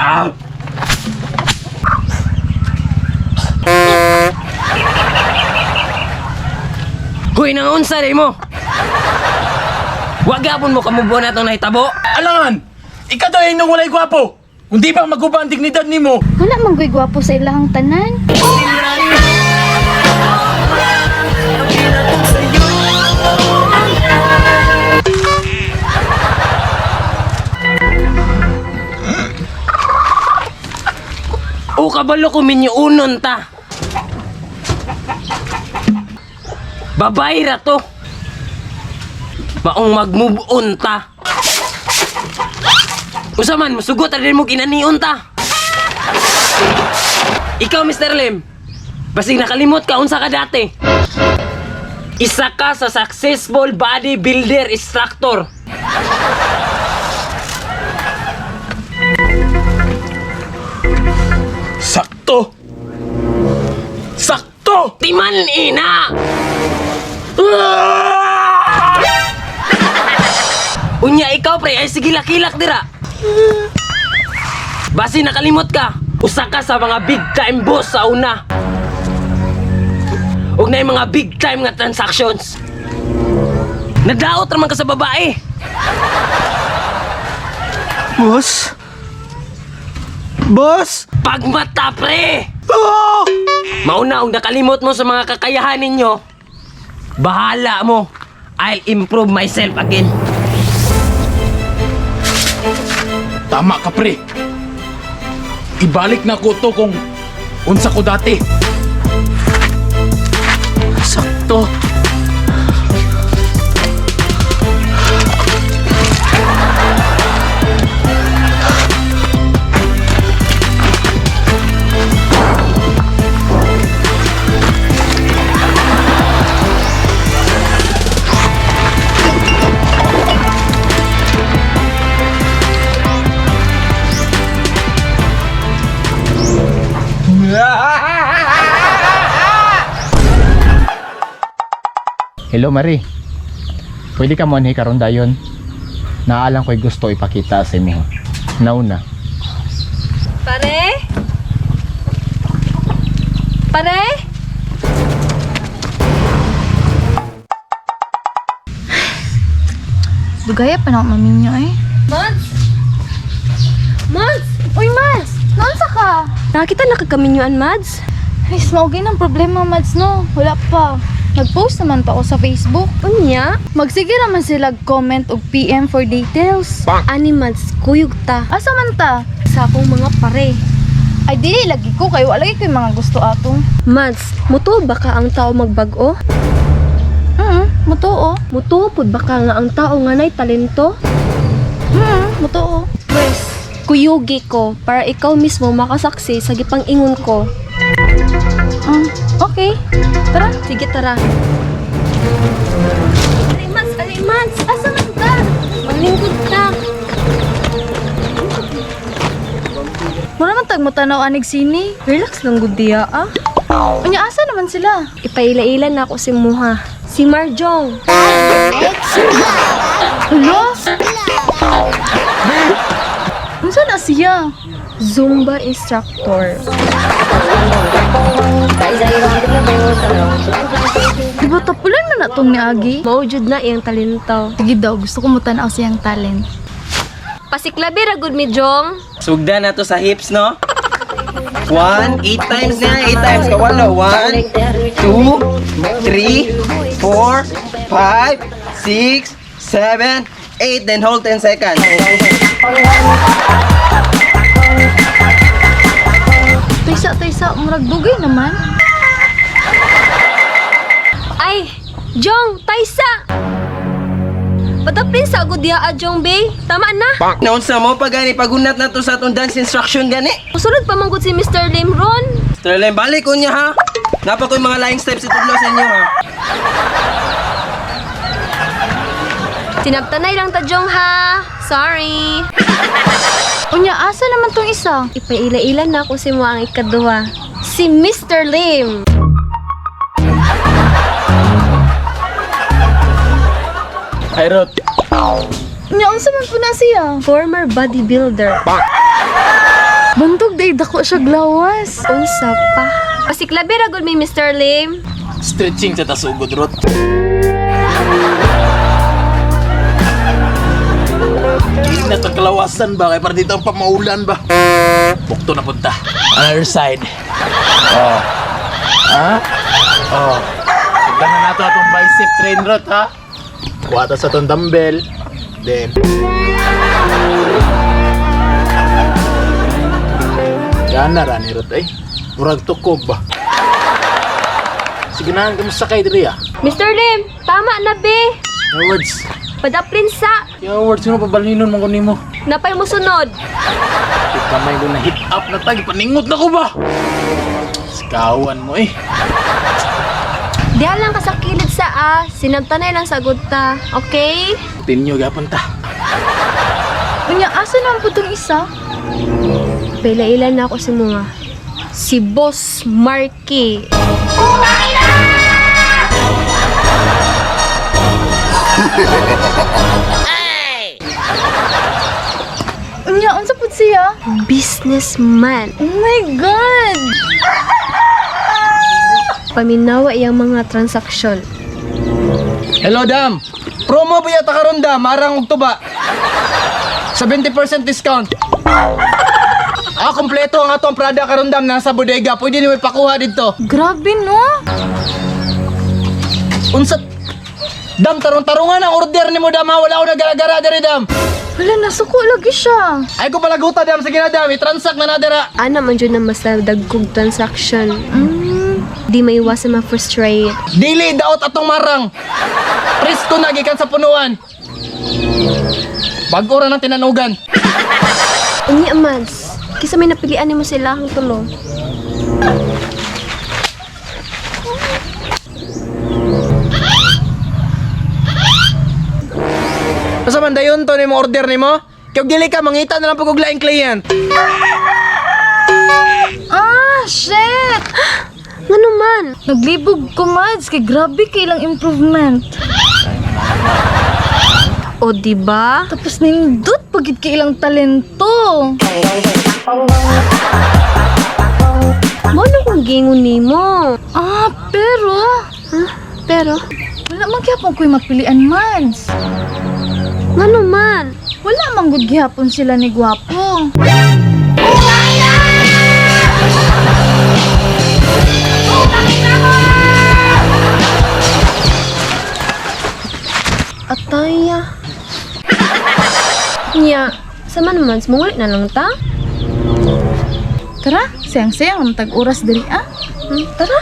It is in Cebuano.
Ah! Hoy, nangunsa rin mo! Wag gapon mo kamubuan na itong nahitabo! Alangan! Ikaw daw ay nung walay gwapo! Kung di ba maguba ang dignidad nimo? Wala man ko'y gwapo sa ilahang tanan. O kabalo ko minyuunon ta. Babay ra to. Maong mag-move on ta. Usa man, musugot ra din mo kinanion ta. Ikaw, Mr. Lim, basig nakalimot ka unsa ka dati. Isa ka sa successful bodybuilder instructor. Sakto! Sakto! Timan ina! Unya ikaw pre ay sige lakilak dira. Basi nakalimot ka. Usa ka sa mga big time boss sa una. Ug na mga big time nga transactions. Nadaot raman ka sa babae. Boss? Boss? Pagmata pre. Oh! Mauna og nakalimot mo sa mga kakayahan ninyo. Bahala mo. I'll improve myself again. Tama ka pre. Ibalik na ko to kung unsa ko dati. Sakto. Hello Marie. Pwede ka mo anhi karon dayon. Naalang ko'y gusto ipakita sa imo. Nauna. Pare? Pare? Dugaya pa na ako maminyo eh. Mads? Mads! Uy, Mads! Naunsa ka? Nakita na kagkaminyuan, Mads? Ay, smaugay ng problema, Mads, no? Wala pa. Nag-post naman pa ako sa Facebook. Unya? Magsige naman sila comment og PM for details. Ani, Mads, kuyog ta. Asa man ta? Sa akong mga pare. Ay, dili lagi ko kay wala lagi ko'y mga gusto atong. Mads, mutuo ba ka ang tao magbag-o? Mutuo. Mutuo pud ba ka nga ang tao nga nay talento? Mutuo. Pwes, kuyugi ko para ikaw mismo makasaksi sa gipang-ingon ko. Okay. Tara. Sige, tara. Ali, Mads! Ali, Mads! Asa man ta? Maglingkod ta. Mura man tag mo tanaw anig sini. Relax lang gud diya, ah. Unya asa naman sila? Ipaila-ila na ako si Muha. Si Marjong. Hala? Unsa na siya? Zumba instructor. Di ba tapulan man na tong niagi? Maujud na iyang talento. Sige daw, gusto ko mutanaw siyang talent. Pasiklabi ra gud mi Jong. Sugda na to sa hips, no? 1, 8 times na, 8 times. Kawalo. 1, 2, 3, 4, 5, 6, 7, 8. Then hold 10 seconds. Taysa, taysa, murag dugay naman. Ay, Jong, taysa. Padaplin sa gud diha ah, Jong bay. Tama na. Naunsa mo pa gani, pagunat na to sa atong dance instruction gani. Musulod pa man gud si Mr. Lim ron. Mr. Lim, balik ko niya ha. Napa ko yung mga lying steps itudlo sa inyo ha. Sinabtanay lang ta Jong ha. Sorry. Unya, asa naman tong isa? Ipaila-ila na ako si mo ang ikaduha. Si Mr. Lim. Ay, Rot. Unya, unsa man po na siya? Former bodybuilder. Bantog day dako siya glawas. Unsa pa? Pasiklabi ra gud mi Mr. Lim. Stretching sa tasugod, Rot. Hindi na itong kalawasan ba? Kaya para dito ang pamaulan ba? Bukto na punta. Another side. Oh. Ha? Oh. Tignan na nato atong bicep train, Rot, ha? Kuha ta sa itong dumbbell. Then... Gana ra ni Rot, eh. Murag tukob ba? Sige na, kamusta kay diri ah? Mr. Lim, tama na be. Your words. Padaplin sa. Your words, sino pabalinon man ko nimo? Napay mo sunod. Kamay ko na hit up na tag, paningot na ko ba? Sikawan mo eh. Diha lang ka sa kilid sa ah. Sinabtanay lang sagot ta. Okay? Tinyo gapon ta. Unya, asa naman po tong isa? Paila-ila na ako sa mga. Si Boss Marky. Unya, unsa pud siya? Businessman. Oh my God! Paminawa iyang mga transaksyon. Hello, Dam. Promo ba yata karon, Dam? Marang og tuba. 70% discount. Ah, kompleto ang atong Prada karon, Dam. Nasa bodega. Pwede nimo ipakuha dito. Grabe no? Unsa Dam, tarong-tarungan ang order nimo, Dam. Ha? Wala ko nagaragara diri, Dam. Wala, nasuko lagi siya. Ay ko palaguta, Dam. Sige na, Dam. I-transact na na dira. Ana man jud na mas dagkog transaction. Di maiwasan ma-frustrate. Dili daot atong marang. Presko na gikan sa punuan. Bag-o ra ng tinanugan. Unya Mads, kisa may napilian nimo sila ang tulo. Asa man dayon to nimo order nimo? Kay og dili ka mangita na lang pag og laing client. Ah, shit! Ngano man? Naglibog ko, Mads. Kay grabe kay ilang improvement. O di ba? Tapos nindot pagid kay ilang talento. Mo na kong gingon nimo. Ah, pero Huh? Pero wala man gyapon ko'y mapilian, Mads. ngano man? Wala man gud gihapon sila ni Gwapo. Ataya. Nya, sama naman, munguli na lang ta. Tara, sayang-sayang ang tag-oras diri ah. Tara.